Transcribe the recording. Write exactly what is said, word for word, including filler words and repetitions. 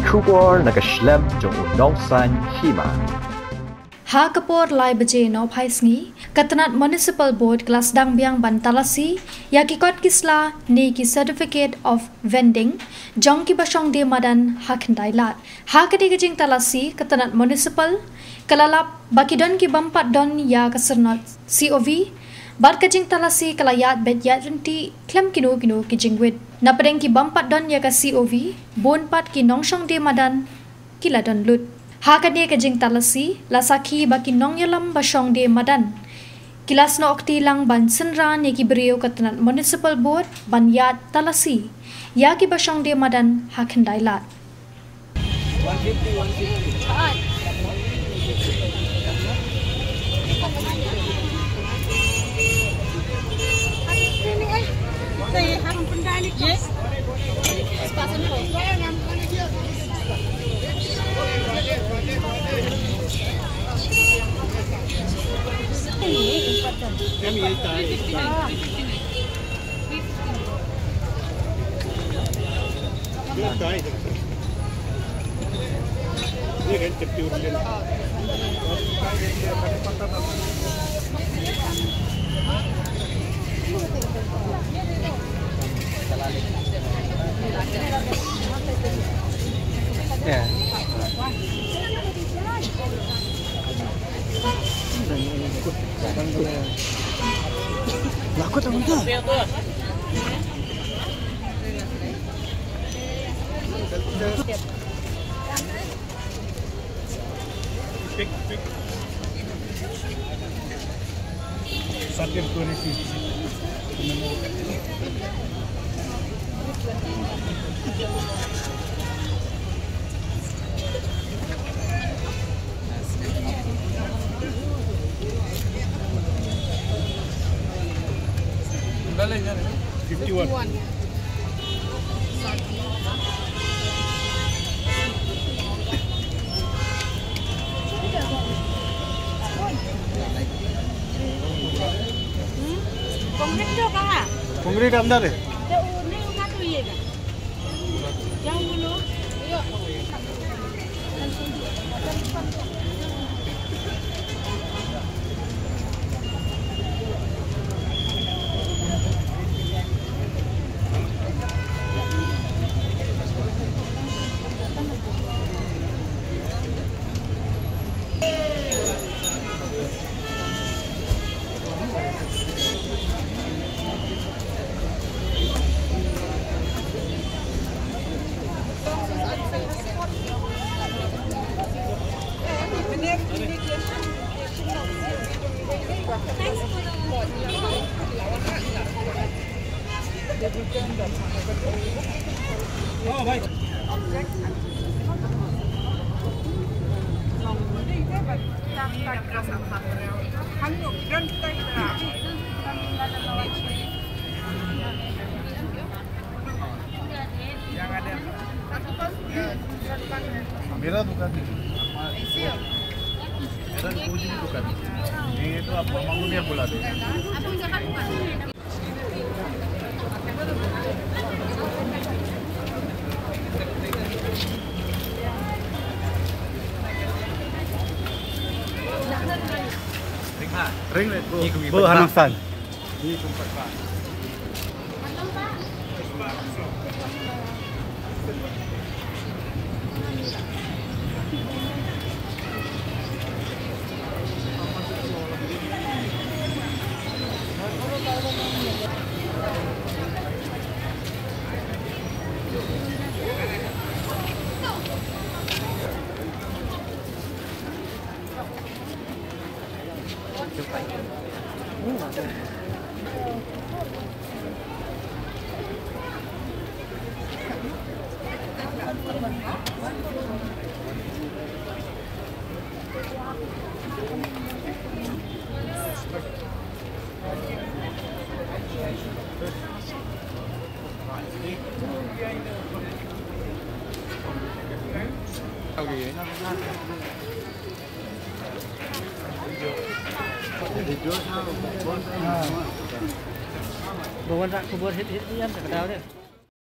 Khubor na ka shlem jong u nongsan hima. Ha ka por lai baje nohphai sngi, ka tnat Municipal Board ka la sdang biang ban talasi ïa ki kot ki sla ne ki certificate of vending jong ki bashong die madan ha Khyndailad. Ha kane ka jingtalasi, ka tnat Municipal ka la lap ba ki don ki bym pat don ïa ka syrnod C O V, bad ka jingtalasi ka la ïaid beit ïaid ryntih khlem kino kino ki jingwit. Na pdeng ki bym pat don ïa ka C O V, bun pat ki nongshong die madan ki la don lut. Ha kane ka jingtalasi, la sakhi ba ki nongïalam bashong die madan ki la snoh kti lang ban synran ïa ki briew ka tnat Municipal Board ban ïaid talasi ïa ki bashong die madan ha Khyndailad. Fifty-one. Concrete तो कहाँ? Concrete अंदर है। तो वो नहीं उठा तो ये का? क्या बोलो? मेरा दुकान नहीं, मेरा पूरी दुकान। ये तो आप मांगो, मैं बुला दूँ। Ring light, bro. Bro, hanam san. Ba wan rah khubor hit hit ïa ka daw de.